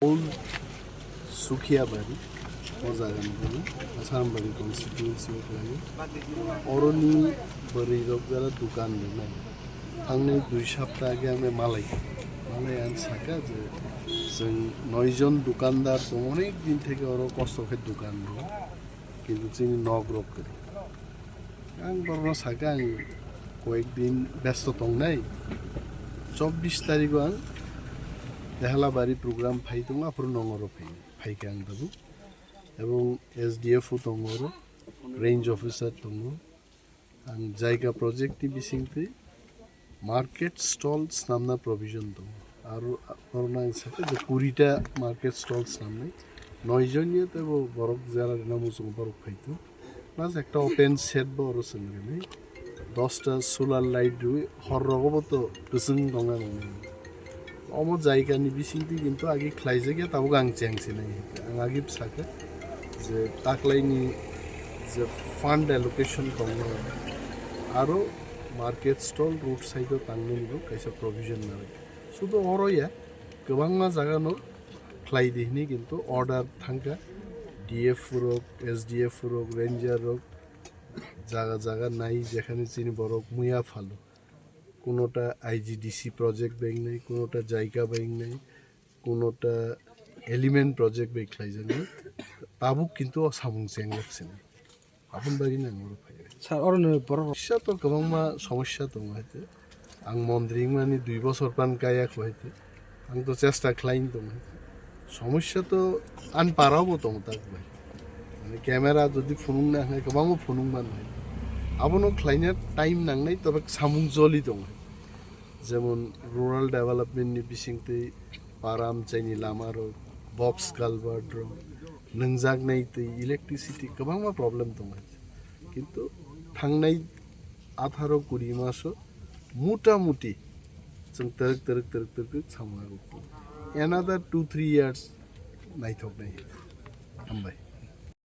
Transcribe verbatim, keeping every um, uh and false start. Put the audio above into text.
Old Sukhiabari, o jagani bono Asarambari constituency o khlaio. Oroni bwrwi rok jara dukan rinai. Thangnai dui sapta age ang malai, malai ang saka je chwng noi jon dukandar tongo, onek din theke oro kosto khe dukan rwo, kintu chini nok rok kwrwi. Ang borokno saka ang koyek din besto tongnai. Chobbish tarigo ang Dehalabari program phai tongo, aphuru nongoro phai, phaikha ang tabuk. Ebong S D F o tongo oro, range officer tongo. Ang Jaiga project ni bisingtwi market stall snamna provision tongo. Aro borokno ang sakha je kurita market stall snamnai. Noi jon ya tebo borok jera rina muchungo borok phaitu. Plus ekta open shed bo oro chwng rinai. Dosta solar light rwi hor rogo bo to kwchwng tongna nangni. Omo jaigani bisingtwi kintu agi khlaijak ya, tabuk ang cheng sinai. Ang agi sakha je taklaini je fund allocation tongnai, aro market stall road side o tangnani bo kaisa provision nangnai. Sudu oro ya, kwbangma jaga no khlai di hwnwi kintu order thangkha D F rok, S D F rok, ranger rok, jaga jaga nai jekhani chini borok muya phalo. Kunota I G D C project bai wngnai, kunota jaika bai wngnai, kunota element project bai khlaijaknai. Tabuk kintu o samung chengjak sini. Aboni bagwi nang oro phai. Sir, oro ni borok rok. Kisa to kwbangma somosya tongo hai te. Ang mondri wngmani dui bosor pan kaya kho hai te. Ang to chesta khlaini tongo hai te. Somosya to ani parao bo tongo tak bai. Mane camera jodi phunuk na hai kwbangma phunuk man hai. Abono khlaina time nangnai, tobe samung joli tongo hai. Jemon rural development ni bisingtwi param chaini lama rok, box culvert rok, nwngjak nai twi, electricity kwbangma problem tongo. Kintu thangnai atharo kuri maso muta muti chwng twrwk twrwk twrwk twrwk samung tongo. Another two three years naithok nai. Hambai.